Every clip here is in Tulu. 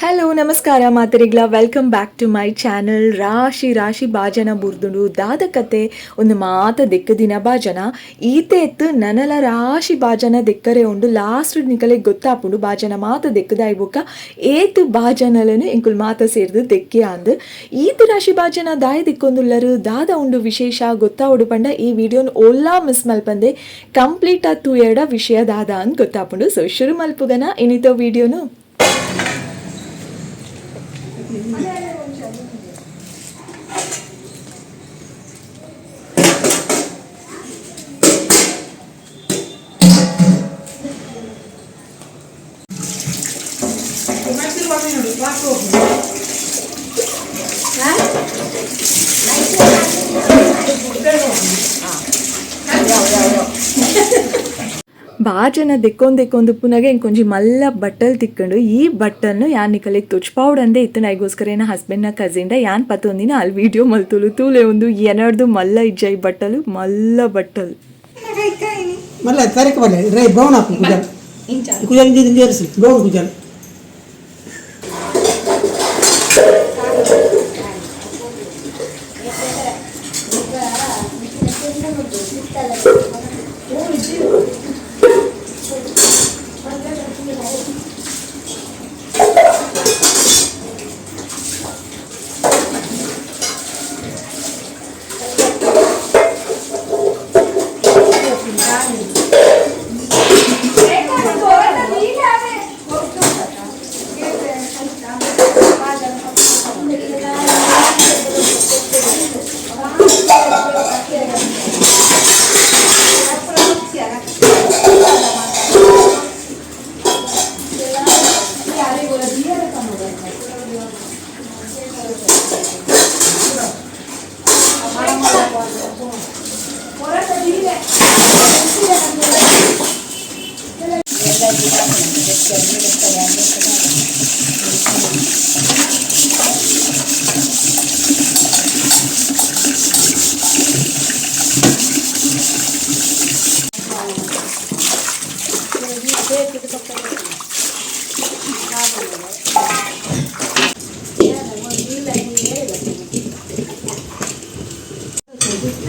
Hello ನಮಸ್ಕಾರ ಮಾತರಿಗ್ಲ, welcome back to my channel. ರಾಶಿ ರಾಶಿ ಬಾಜನ ಬುರ್ದುಂಡು. ದಾದ ಕತೆ? ಒಂದು ಮಾತ ದೆಕ್ಕ ದಿನ ಬಾಜನ ಈತೆ ಎತ್ತು ನನಲ ರಾಶಿ ಬಾಜನ ದೆಕ್ಕರೆ ಉಂಡು. ಲಾಸ್ಟ್ ನಿಕಲೆ ಗೊತ್ತಾಪುಂಡು ಬಾಜನ ಮಾತ ದೆಕ್ಕದಾಯಿ ಬೊಕ್ಕ ಏತ್ ಬಾಜನಲನು ಎಂಕುಲ್ ಮಾತ ಸೇರ್ದು ದೆಕ್ಕೆ ಅಂದ್. ಈತ್ ರಾಶಿ ಬಾಜನ ದಾಯ ದೆಕ್ಕೊಂದುಲ್ಲರು, ದಾದ ಉಂಡು ವಿಶೇಷ ಗೊತ್ತಾವಡು ಪಂಡ ಈ ವಿಡಿಯೋನ್ ಓಲ್ಲಾ ಮಿಸ್ ಮಲ್ಪಂದೆ ಕಂಪ್ಲೀಟ್ ಆ ತೂಯಡ ವಿಷಯ ದಾದ ಅಂದ್ ಗೊತ್ತಾಪುಂಡು. ಸೊ ಶುರು ಮಲ್ಪುಗನ ಇನಿತ ವಿಡಿಯೋನು. ಬಾಜನ ದೆಕ್ಕೊಂದು ದೆಕ್ಕೊಂದು ಪುನಗೆ ಇಂಕೊಂಜಿ ಮಲ್ಲ ಬಟ್ಟಲ್ ತಿಕ್ಕಂಡು. ಈ ಬಟ್ಟಲ್ನು ಯಾನ್ ನಿಕಲೆಗ್ ತುಚ್ಪಾವಡಂದೆ ಇತ್ತು. ಐಗೋಸ್ಕರ ಏನ ಹಸ್ಬೆಂಡ್ನ ಕಸಿನ್ಡ ಯಾನ್ ಪತ್ತೊಂದಿನ ಅಲ್ಲಿ ವಿಡಿಯೋ ಮಲ್ತುಲು. ತೂಲೆ, ಒಂದು ಎನರ್ದು ಮಲ್ಲ ಇಜ್ಜ ಈ ಬಟ್ಟಲು, ಮಲ್ಲ ಬಟ್ಟಲ್. ಮಲ್ಲ ತರಕ ಬಲ್ಲ ರೈ ಬ್ರೌನ್ ಹಾಕು ಕುಜಲ್ ಕುಜಲ್ ಇಂಜಿ ಇಂಜಿ ಬ್ರೌನ್ ಕುಜಲ್.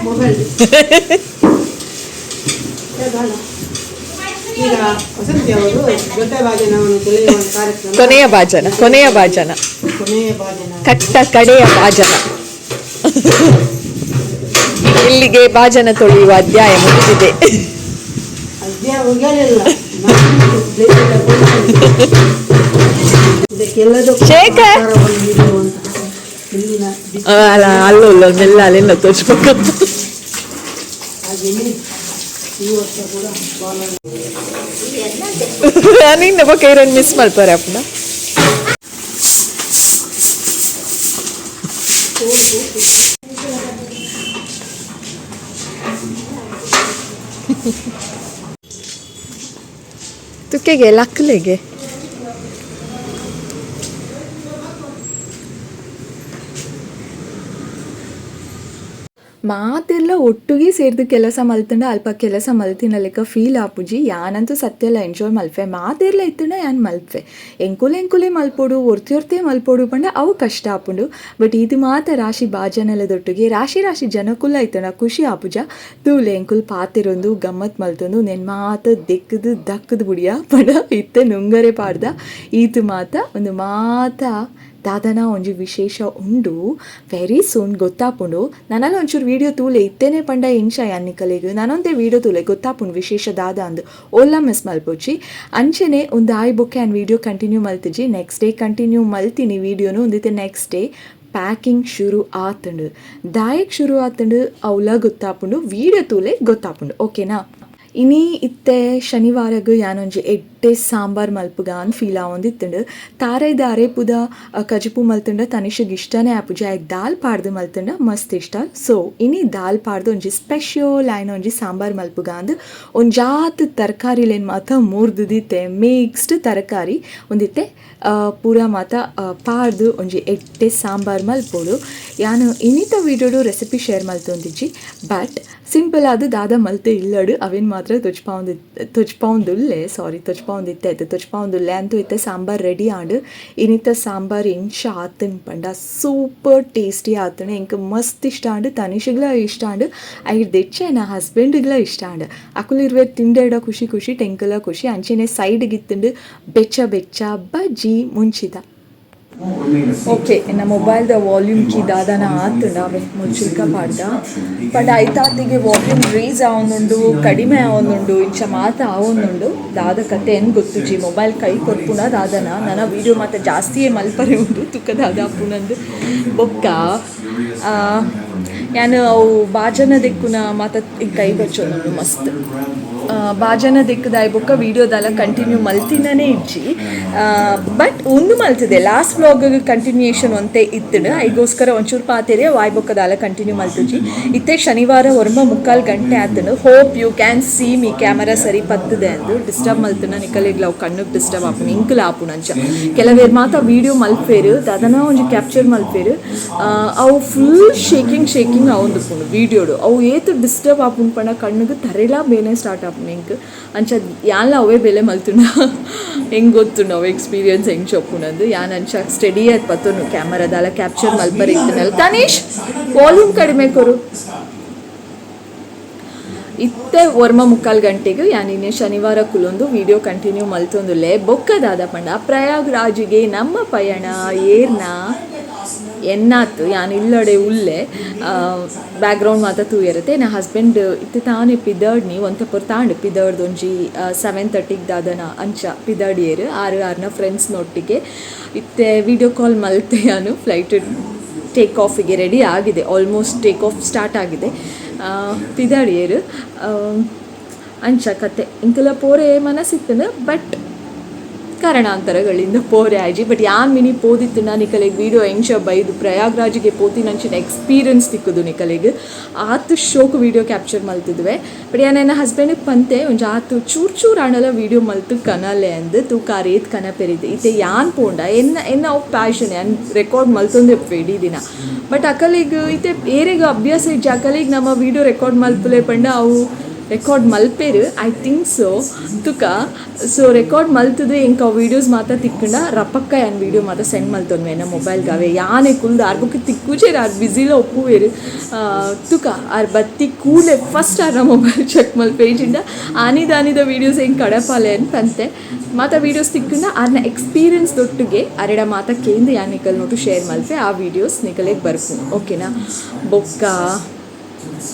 ಮೊಬೈಲ್ ಈಗ ವಸಂತಿ ಅವರು ದೊಡ್ಡ ಭಾಜನವನ್ನು ತೊಳೆಯುವ ಒಂದು ಕಾರ್ಯಕ್ರಮ. ಕೊನೆಯ ಬಾಜನ, ಕೊನೆಯ ಬಾಜನ. ಕೊನೆಯ ಭಾಜನ. ಕಟ್ಟ ಕಡೆಯ ಬಾಜನ. ಇಲ್ಲಿಗೆ ಬಾಜನ ತೊಳೆಯುವ ಅಧ್ಯಾಯ ಮುಗಿದಿದೆ. ಅದ್ಯ ಉಗ್ಯಾಲಿಲ್ಲ ಇದಕ್ಕೆಲ್ಲದಕ್ಕೂ ಶೇಖರ್! ಆಕಾರವನ್ನು ನೀಡಿರುವಂತಹ ಇಲ್ಲಿನ ಬಿಸಿ ಅಲ್ಲ, ಅಲ್ಲಲ್ಲ, ಮೆಲ್ಲ ಅಲ್ಲೆಲ್ಲ ತೋಚ್ಬೇಕು. ಹಾಗೆಯೇ ಈ ವರ್ಷ ಕೂಡ ಬಾಲ ನಿನ್ನ ಬೊಕ್ಕ ಇರನ್ ಮಿಸ್ ಮಲ್ಪಾರೆ ಅಪ್ಪನ. ತುಕ್ಕೆಗೆ ಲಕ್ಕಲೆಗೆ. ಮಾತೆಲ್ಲ ಒಟ್ಟುಗೆ ಸೇರ್ದು ಕೆಲಸ ಮಲ್ತಂಡ ಅಲ್ಪ ಕೆಲಸ ಮಲ್ತಿನ ಲೆಕ್ಕ ಫೀಲ್ ಆಪುಜಿ. ಯಾನಂತೂ ಸತ್ಯಲ್ಲ ಎಂಜಾಯ್ ಮಲ್ಪೆ. ಮಾತೆರ್ಲ ಇತ್ತಂಡ ಯಾನ್ ಮಲ್ಪೆ. ಎಂಕುಲೆ ಎಂಕುಲೆ ಮಲ್ಪೊಡು, ಒರ್ತಿ ಒರ್ತೆ ಮಲ್ಪೊಡು ಪಂಡ ಅವು ಕಷ್ಟ ಆಪುಂಡು. ಬಟ್ ಇದು ಮಾತ ರಾಶಿ ಬಾಜನಲದೊಟ್ಟಿಗೆ ರಾಶಿ ರಾಶಿ ಜನಕುಲ ಇತ್ತಂಡ ಖುಷಿ ಆಪುಜ? ತೂಲೆ, ಎಂಕುಲ್ ಪಾತೆರೊಂದು ಗಮ್ಮತ್ ಮಲ್ತೊಂದು ನೆನ್ ಮಾತ ದೆಕ್ಕದು ದಕ್ಕದು ಬುಡಿಯ ಪಂಡ ಇತ್ತೆ ನುಂಗರೆ ಪಾಡ್ದ. ಈತು ಮಾತ ಒಂದು ಮಾತ ದಾದನ ಒಂಜಿ ವಿಶೇಷ ಉಂಡು, ವೆರಿ ಸೂನ್ ಗೊತ್ತಾಪುಂಡು. ನನಲ ಒಂಚೂರು ವೀಡಿಯೋ ತೂಲೆ. ಇತ್ತೇನೆ ಪಂಡ ಎಂಚ ಯಾನ್ನಿಕಲೆಗ್? ನಾನೊಂದೇ ವೀಡಿಯೋ ತೂಲೆ, ಗೊತ್ತಾಪುಂಡು ವಿಶೇಷ ದಾದ ಅಂದ್. ಓಲ್ಲ ಮಿಸ್ ಮಲ್ಪೊಚ್ಚಿ. ಅಂಚೆನೆ ಒಂದು ಆಯ್ ಬೊಕ್ಕೆ ಆ್ಯಂಡ್ ವೀಡಿಯೋ ಕಂಟಿನ್ಯೂ ಮಲ್ತಿಜಿ. ನೆಕ್ಸ್ಟ್ ಡೇ ಕಂಟಿನ್ಯೂ ಮಲ್ತೀನಿ ವೀಡಿಯೋನು. ಒಂದಿತ್ತೆ ನೆಕ್ಸ್ಟ್ ಡೇ ಪ್ಯಾಕಿಂಗ್ ಶುರು ಆತಂಡು. ದಾಯಕ್ ಶುರು ಆತಂಡು ಅವಲ ಗೊತ್ತಾಪುಂಡು, ವೀಡಿಯೋ ತೂಲೆ ಗೊತ್ತಾಪುಂಡು, ಓಕೆನಾ? ಇನಿ ಇತ್ತೆ ಶನಿವಾರಗ್ ಯಾನೊಂಜಿ ಎಡ್ಡೆ ಸಾಂಬಾರ್ ಮಲ್ಪುಗ ಅಂದ್ ಫೀಲ್ ಆವೊಂದಿತ್ತುಂಡು. ತಾರೈದ ಅರೇಪುದ ಕಜಿಪು ಮಲ್ತುಂಡ ತನಿಷಗ್ ಇಷ್ಟನೇ ಆಪುಜಿ. ಆಯ್ಕ್ ದಾಲ್ ಪಾಡ್ದು ಮಲ್ತುಂಡ ಮಸ್ತ್ ಇಷ್ಟ. ಸೊ ಇನಿ ದಾಲ್ ಪಾಡ್ದು ಒಂಜಿ ಸ್ಪೆಷಲ್ ಆಯ್ನ ಒಂಜಿ ಸಾಂಬಾರ್ ಮಲ್ಪುಗ ಅಂದ್ ಒಂಜಾತ್ ತರಕಾರಿಲೆನ್ ಮಾತ ಮೂರ್ದುದಿತ್ತೆ. ಮಿಕ್ಸ್ಡ್ ತರಕಾರಿ ಒಂದಿತ್ತೆ ಪೂರ ಮಾತ ಪಾಡ್ದು ಒಂಜಿ ಎಡ್ಡೆ ಸಾಂಬಾರ್ ಮಲ್ಪೊಡು. ಯಾನು ಇನಿತ ವೀಡಿಯೋಡು ರೆಸಿಪಿ ಶೇರ್ ಮಲ್ತೊಂದಿಜ್ಜಿ. ಬಟ್ ಸಿಂಪಲ್ ಆದ್ ದಾದ ಮಲ್ತೆ ಇಲ್ಲಡು ಅವೇನು ಮಾತ್ರ ತೊಜ್ಪಾವೊಂದು ತೊಜ್ಪಾವೊಂದುಲ್ಲೆ, ಸಾರಿ, ತೊಜ್ಪಾವೊಂದಿತ್ತೆ ಆಯ್ತು, ತೊಜ್ಪಾವೊಂದುಲ್ಲೆ ಅಂತೂ. ಇತ್ತೆ ಸಾಂಬಾರ್ ರೆಡಿ ಆಂಡ್. ಇನಿತ ಸಾಂಬಾರ್ ಎಂಚ ಆತನ್ ಪಂಡ ಸೂಪರ್ ಟೇಸ್ಟಿ ಆತುಂಡು. ಎಂಕ್ ಮಸ್ತ್ ಇಷ್ಟ ಆಂಡ್, ತನಿಷಿಗ್ಲ ಇಷ್ಟ ಆಂಡ್, ಐರ್ದ್ ಎಚ್ಚ ಎನ್ನ ಹಸ್ಬೆಂಡ್ಗ್ಲ ಇಷ್ಟ ಆಂಡ್. ಅಕುಲು ಇರ್ವೆರ್ ತಿಂಡೆಡ ಖುಷಿ ಖುಷಿ ಎಂಕುಲ ಖುಷಿ. ಅಂಚೆನೆ ಸೈಡ್ಗೆ ಇತ್ತುಂಡು ಬೆಚ್ಚ ಬೆಚ್ಚ ಬಜ್ಜಿ ಮುಂಚಿದ. ಓಕೆ, ಎನ್ನ ಮೊಬೈಲ್ದ ವಾಲ್ಯೂಮ್ ಕಿ ದಾದನ ಆತುಂಡ ಅವೆ ಮುಚ್ಚಿಲ್ಕ ಪಾಡ್ದ. ಪಂಡ ಐತಾತಿಗೆ ವಾಲ್ಯೂಮ್ ರೇಸ್ ಆವೊಂದುಂಡು, ಕಡಿಮೆ ಆವೊಂದುಂಡು, ಇಂಚ ಮಾತ ಆವೊಂದುಂಡು. ದಾದ ಕತೆ ಏನು ಗೊತ್ತುಜಿ. ಮೊಬೈಲ್ ಕೈ ಕೊರ್ಪುನ ದಾದನ. ನನ್ನ ವೀಡಿಯೋ ಮಾತ ಜಾಸ್ತಿಯೇ ಮಲ್ಪರೆ ಉಂಡು, ತುಕ್ಕ ದಾದ ಆಪುನಂದು. ಬೊಕ್ಕ ಯಾನ್ ಅವು ಬಾಜನ ದೆಕ್ಕುನ ಮಾತ ಕೈ ಬಚ್ಚೊಂದುಂಡು ಮಸ್ತ್. ಬಾಜನ ದೆಕ್ಕುದಾಯ್ ಬೊಕ್ಕ ವೀಡಿಯೋದಲ್ಲ ಕಂಟಿನ್ಯೂ ಮಲ್ತಿನನೇ ಇಜ್ಜಿ. ಬಟ್ ಒಂದು ಮಲ್ತಿದೆ, ಲಾಸ್ಟ್ ವ್ಲಾಗ್ ಕಂಟಿನ್ಯೂಯೇಷನ್ ಒಂತೆ ಇತ್ತುಂಡು. ಐಗೋಸ್ಕರ ಒಂಚೂರು ಪಾತೆರೆ ವಾಯ್ ಬೊಕ್ಕದಾಲ ಕಂಟಿನ್ಯೂ ಮಲ್ತುಜಿ. ಇತ್ತೆ ಶನಿವಾರ 9:45 ಗಂಟೆ ಆತುಂಡು. Hope you can see me. Camera ಸರಿ ಪತ್ತದೆ ಅಂದು. ಡಿಸ್ಟರ್ಬ್ ಮಲ್ತುನ ನಿಕಲೆಗ್ಲ ಅವು ಕಣ್ಣುಗ್ ಡಿಸ್ಟರ್ಬ್ ಆಪುಂಡು, ಇಂಕುಲು ಆಪುಂಡು. ಅಂಚ ಕೆಲವೇರು ಮಾತ ವೀಡಿಯೋ ಮಲ್ಪೇರು, ದಾದನ ಒಂಜಿ ಕ್ಯಾಪ್ಚರ್ ಮಲ್ಪೇರು, ಅವು ಫುಲ್ ಶೇಕಿಂಗ್ ಶೇಕಿಂಗ್ ಆವೊಂದುಪ್ಪುಂಡು ವೀಡಿಯೋಡು. ಅವು ಏತ್ ಡಿಸ್ಟರ್ಬ್ ಆಪುಂಡು ಪಂಡ ಕಣ್ಣುಗ್ ತರೆಲಾ ಬೇನೆ ಸ್ಟಾರ್ಟ್ ಆಪುಂಡು ಎಂಕ್. ಅಂಚ ಯಾನ್ಲ ಅವೇ ಬೇಲೆ ಮಲ್ತುಂಡ ಹೆಂಗೆ ಗೊತ್ತುಂಡು ಅವು ಎಕ್ಸ್ಪೀರಿಯನ್ಸ್ ಹೆಂಗೆ ಚೊಪ್ಪುನಂದು. ಯಾನ್ ಅಂಚ ಸ್ಟೆಡಿ ಆದ್ ಪತ್ತೊನು ಕ್ಯಾಮರಾದಾಲ ಕ್ಯಾಪ್ಚರ್ ಮಲ್ಪರೆ ಇತ್ತಿನಲ್ಲ. ತನೀಶ್, ವಾಲ್ಯೂಮ್ ಕಡಿಮೆ ಕೊರು. ಇತ್ತೆ 9:45 ಗಂಟೆಗೆ ಯಾನ್ ಇನ್ನೆ ಶನಿವಾರ ಕುಲೊಂದು ವಿಡಿಯೋ ಕಂಟಿನ್ಯೂ ಮಲ್ತೊಂದುಲ್ಲೆ. ಬೊಕ್ಕ ದಾದ ಪಂಡ ಪ್ರಯಾಗ್ರಾಜಿಗೆ ನಮ್ಮ ಪಯಣ ಏರ್ನ ಎನ್ನಾತು. ಯಾನ್ ಇಲ್ಲಡೆ ಉಲ್ಲೆ, ಬ್ಯಾಕ್ಗ್ರೌಂಡ್ ಮಾತ ತೂಯರತೆ. ನನ್ನ ಹಸ್ಬೆಂಡ್ ಇತ್ತೆ ತಾನೇ ಪಿದರ್ಡ್ನಿ, ಒಂತೆ ಪೊರ್ತಾಂಡ್ ಪಿದರ್ಡ್. ಒಂಜಿ 7:30ಗೆ ದಾದನ ಅಂಚ ಪಿದರ್ಡಿಯೇರು ಆರು ಆರ್ನ ಫ್ರೆಂಡ್ಸ್ನೊಟ್ಟಿಗೆ. ಇತ್ತೆ ವಿಡಿಯೋ ಕಾಲ್ ಮಲ್ತೆ ಯಾನು. ಫ್ಲೈಟ್ ಟೇಕ್ ಆಫಿಗೆ ರೆಡಿ ಆಗಿದೆ, ಆಲ್ಮೋಸ್ಟ್ ಟೇಕ್ ಆಫ್ ಸ್ಟಾರ್ಟ್ ಆಗಿದೆ. ಪಿದಾಡಿಯೇರು. ಅಂಚ ಕತೆ. ಇಂಕಲ ಪೋರೆ ಮನಸ್ಸಿತ್ತನ, ಬಟ್ ಕಾರಣಾಂತರಗಳಿಂದ ಪೋರೆ ಆಯ್ಜಿ. ಬಟ್ ಯಾನ್ ಮಿನಿ ಪೋದಿತ್ತು ನಿಕಲೆಗ್ ವೀಡಿಯೋ ಎಂಚ ಬೈದು, ಪ್ರಯಾಗ್ರಾಜಿಗೆ ಪೋತಿನಂಚಿನ ಎಕ್ಸ್ಪೀರಿಯನ್ಸ್ ತಿಕ್ಕುದು ನಿಕಲೆಗ್. ಆತು ಶೋಕು ವೀಡಿಯೋ ಕ್ಯಾಪ್ಚರ್ ಮಲ್ತಿದ್ವೆ. ಬಟ್ ಯಾನ್ ಎನ್ನ ಹಸ್ಬೆಂಡಿಗೆ ಪಂತೆ, ಒಂಜಿ ಆತು ಚೂರ್ ಚೂರ್ ಆಂಡಲ ವೀಡಿಯೋ ಮಲ್ತು ಕನಲೆ ಅಂದ್. ತೂಕ ರೇತ್ ಕನಪೆರಿದ್ದು. ಇತ್ತೆ ಯಾನ್ ಪೋಂಡ ಎನ್ನ ಎನ್ನ ಅವು ಪ್ಯಾಷನ್, ಯಾನ್ ರೆಕಾರ್ಡ್ ಮಲ್ತೊಂದೆ ಇಡೀ ದಿನ. ಬಟ್ ಅಕಲಿಗ್ ಇತ್ತೆ ಏರೆಗ್ ಅಭ್ಯಾಸ ಇಜ್ಜಿ, ಅಕಲಿಗ್ ನಮ್ಮ ವೀಡಿಯೋ ರೆಕಾರ್ಡ್ ಮಲ್ಪುಲೆ ಪಂಡ ಅವು ರೆಕಾರ್ಡ್ ಮಲ್ಪೇರು, I think so. ತುಕ ಸೊ ರೆಕಾರ್ಡ್ ಮಲ್ತದು ಎಂಕ್ ಅವು ವೀಡಿಯೋಸ್ ಮಾತ್ರ ತಿಕ್ಕಂಡ ರಪಕ್ಕ ಯಾನ್ ವೀಡಿಯೋ ಮಾತ್ರ ಸೆಂಡ್ ಮಲ್ತೊನ್ವೆ ಎನ್ನ ಮೊಬೈಲ್ಗೆ. ಅವೆ ಯಾನೆ ಕುಲ್ದು ಆರ್ ಬೊಕ್ಕ ತಿಕ್ಕುಜೇರು, ಆರ್ ಬಿಸಿಲ ಒಪ್ಪುವೇರು. ತುಕ ಆರ್ ಬತ್ತಿ ಕೂಲೆ ಫಸ್ಟ್ ಆರ್ನ ಮೊಬೈಲ್ ಚೆಕ್ ಮಲ್ಪೆ. ಇಜಿಂಡ ಆನಿದ ಆನಿದ ವೀಡಿಯೋಸ್ ಹೆಂಗೆ ಕಡಪಾಲೆ ಅಂತ ಪಂತೆ. ಮಾತ ವೀಡಿಯೋಸ್ ತಿಕ್ಕಂಡ ಆರ್ನ ಎಕ್ಸ್ಪೀರಿಯನ್ಸ್ ದೊಟ್ಟಿಗೆ ಅರೆಡ ಮಾತ ಕೇಂದು ಯಾನ್ ನಿಕಲ್ ನೋಟು ಶೇರ್ ಮಲ್ಪೆ. ಆ ವೀಡಿಯೋಸ್ ನಿಕಲೆಗ್ ಬರ್ಪು, ಓಕೆನಾ? ಬೊಕ್ಕ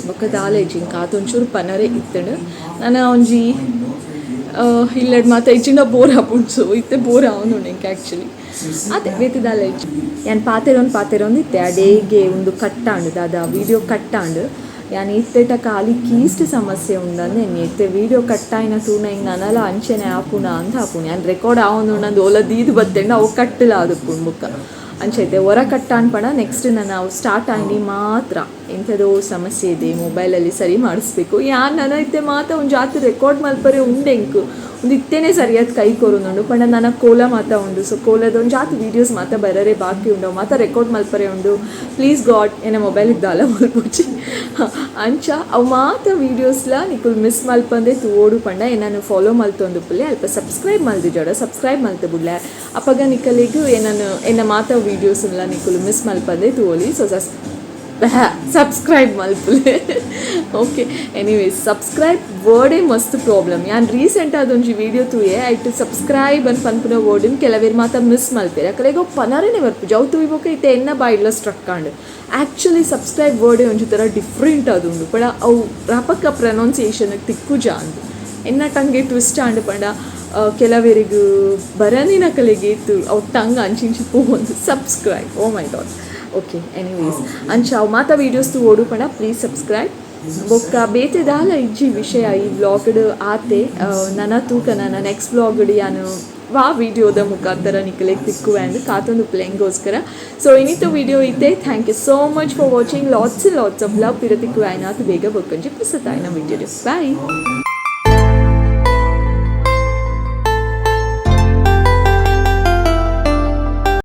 ಬೊಕ್ಕ ದಾಲೇಜಿ ಇಂಕ ಆತೊಂಚೂರು ಪನರೆ ಇತ್ತುಂಡು. ನನ ಒಂಜಿ ಇಲ್ಲಡ್ ಮಾತ ಇಜ್ಜಿಂಡ ಬೋರ್ ಆಪುಂಡು. ಇತ್ತೆ ಬೋರ್ ಆವೊಂದುಂಡು ಎಂಕ್ ಆ್ಯಕ್ಚುಲಿ. ಅದೇ ಬೇತೆ ದಾಲ ಇಜ್ಜಿ. ಯಾನ್ ಪಾತೆರೊಂದು ಪಾತೆರೊಂದು ಇತ್ತೆ ಅಡೇಗೆ ಉಂದು ಕಟ್ಟಾಂಡು, ದಾದ ವೀಡಿಯೋ ಕಟ್ಟಾಂಡು. ಯಾನ್ ಇತ್ತೆಟ ಖಾಲಿ ಕೀಸ್ಟ್ ಸಮಸ್ಯೆ ಉಂಡಂದು ಎನ್ನಿ. ಇತ್ತೆ ವೀಡಿಯೋ ಕಟ್ಟಾಯಿನ ತೂನ ಹಿಂಗೆ ನನಲ ಅಂಚೆನೆ ಆಪುನ ಅಂತ ಆಪುಂಡು. ಯಾನ್ ರೆಕಾರ್ಡ್ ಆವೊಂದುಂಡು ಓಲ ದೀದ್ ಬತ್ತೆಂಡ ಅವು ಕಟ್ಟಲ ಆದುಪ್ಪುಂಡು. ಬೊಕ್ಕ ಅಂಚೈತೆ ಹೊರ ಕಟ್ಟ ಅನ್ಪಣ. ನೆಕ್ಸ್ಟ್ ನಾನು ಅವು ಸ್ಟಾರ್ಟ್ ಆಗಿ ಮಾತ್ರ. ಎಂಥದೋ ಸಮಸ್ಯೆ ಇದೆ ಮೊಬೈಲಲ್ಲಿ, ಸರಿ ಮಾಡಿಸ್ಬೇಕು. ಯಾನ್ ನನ್ನ ಇತ್ತೆ ಮಾತ ಒಂಜಿ ಜಾತಿ ರೆಕಾರ್ಡ್ ಮಲ್ಪರೆ ಉಂಡೆ ಎಂಕು. ಒಂದು ಇತ್ತೇನೆ ಸರಿಯಾದ ಕೈ ಕೊರೊಂದುಂಡು. ಪಂಡ ನನ್ನ ಕೋಲ ಮಾತ ಉಂಡು. ಸೊ ಕೋಲದ ಒಂದು ಜಾತಿ ವೀಡಿಯೋಸ್ ಮಾತ ಬರರೆ ಬಾಕಿ ಉಂಡು, ಮಾತ ರೆಕಾರ್ಡ್ ಮಲ್ಪರೆ ಉಂಡು. ಪ್ಲೀಸ್ ಗಾಡ್, ಎನ್ನ ಮೊಬೈಲ್ ದಾಲ ಮಲ್ಪೊಚಿ. ಅಂಚ ಅವು ಮಾತ ವೀಡಿಯೋಸ್ಲ ನಿಕುಲು ಮಿಸ್ ಮಲ್ಪಂದೆ ತೂವೊಡು ಪಂಡ ಏನನ್ನು ಫಾಲೋ ಮಲ್ತೊಂದು ಪುಲ್ಲೆ. ಅಲ್ಪ ಸಬ್ಸ್ಕ್ರೈಬ್ ಮಲ್ದಿಜೋಡ ಸಬ್ಸ್ಕ್ರೈಬ್ ಮಲ್ತ ಬುಡ್ಲೆ. ಅಪಗ ನಿಕಲಿಗ್ ಏನನ್ನು ಎನ್ನ ಮಾತ ವೀಡಿಯೋಸ್ ನಿಕುಲು ಮಿಸ್ ಮಲ್ಪಂದೆ ತೂವೊಲಿ. ಸೊ ಸಸ್ ಸಬ್ಸ್ಕ್ರೈಬ್ ಮಲ್ಪುಲೆ. ಓಕೆ, ಎನಿವೇಸ್, ಸಬ್ಸ್ಕ್ರೈಬ್ ವರ್ಡೇ ಮಸ್ತ್ ಪ್ರಾಬ್ಲಮ್. ಯಾನ್ ರೀಸೆಂಟ್ ಆದೊಂಜಿ ವೀಡಿಯೋ ತೂಯೆ. ಐಟ್ ಸಬ್ಸ್ಕ್ರೈಬ್ ಅನ್ ಪನ್ಪುನ ವರ್ಡಿನ್ ಕೆಲವೇರು ಮಾತ ಮಿಸ್ ಮಲ್ಪೆರ್. ಅಕಲೆಗ್ ಅವು ಪನರೆನೆ ಬರ್ಪುಜಿ. ಅವು ತೂಯಿ ಬೊಕ್ಕ ಇತ್ತೆ ಎನ್ನ ಬಾಯಿಡ್ಲ ಸ್ಟ್ರಕ್ ಆಂಡ್. ಆ್ಯಕ್ಚುಲಿ ಸಬ್ಸ್ಕ್ರೈಬ್ ವರ್ಡೇ ಒಂಜಿ ಥರ ಡಿಫ್ರೆಂಟ್ ಆದುಂಡು. ಪಂಡ ಅವು ರಪಕ್ಕ ಪ್ರೊನೌನ್ಸಿಯೇಷನ್ ತಿಕ್ಕುಜ ಅಂದ್. ಎನ್ನ ಟಂಗೆ ಟ್ವಿಸ್ಟ್ ಆಂಡ್. ಪಂಡ ಕೆಲವೆರಿಗ್ ಬರನಿನಕಲೆಗ್ ಇತ್ತು ಅವು tongue ಅಂಚಿಂಚಿ ಪೋವೊಂದು. Subscribe, oh my God. Okay, anyways, ಅಂಚ ಅವು ಮಾತ ವೀಡಿಯೋಸ್ ತೂವೊಡು ಪಂಡ ಪ್ಲೀಸ್ ಸಬ್ಸ್ಕ್ರೈಬ್. ಬೊಕ್ಕ ಬೇತೆ ದಾಲ ಇಜ್ಜಿ ವಿಷಯ ಈ ವ್ಲಾಗ್ಡ್ ಆತೆ. ನನ ತೂಕ, ನನ್ನ ನೆಕ್ಸ್ಟ್ ವ್ಲಾಗ್ಡ್ ಯಾನು ವಾ ವಿಡಿಯೋದ ಮುಖಾಂತರ ನಿಕಲೆಗ್ ತಿಕ್ಕುವೆ ಅಂದ್ ಕಾತೊಂದು ಪ್ಲೇಂಗೋಸ್ಕರ. ಸೊ ಇನಿತ ವಿಡಿಯೋ ಇತ್ತೆ. Thank you so much for watching. Lots lots of love. ಪಿರ ತಿಕ್ಕುವೆ ಆಯ್ನಾತು ಬೇಗ. ಬೊಕ್ಕಂಜಿ ಪುಸತಾಯಿನ ವಿಡಿಯೋ. ಬಾಯ್.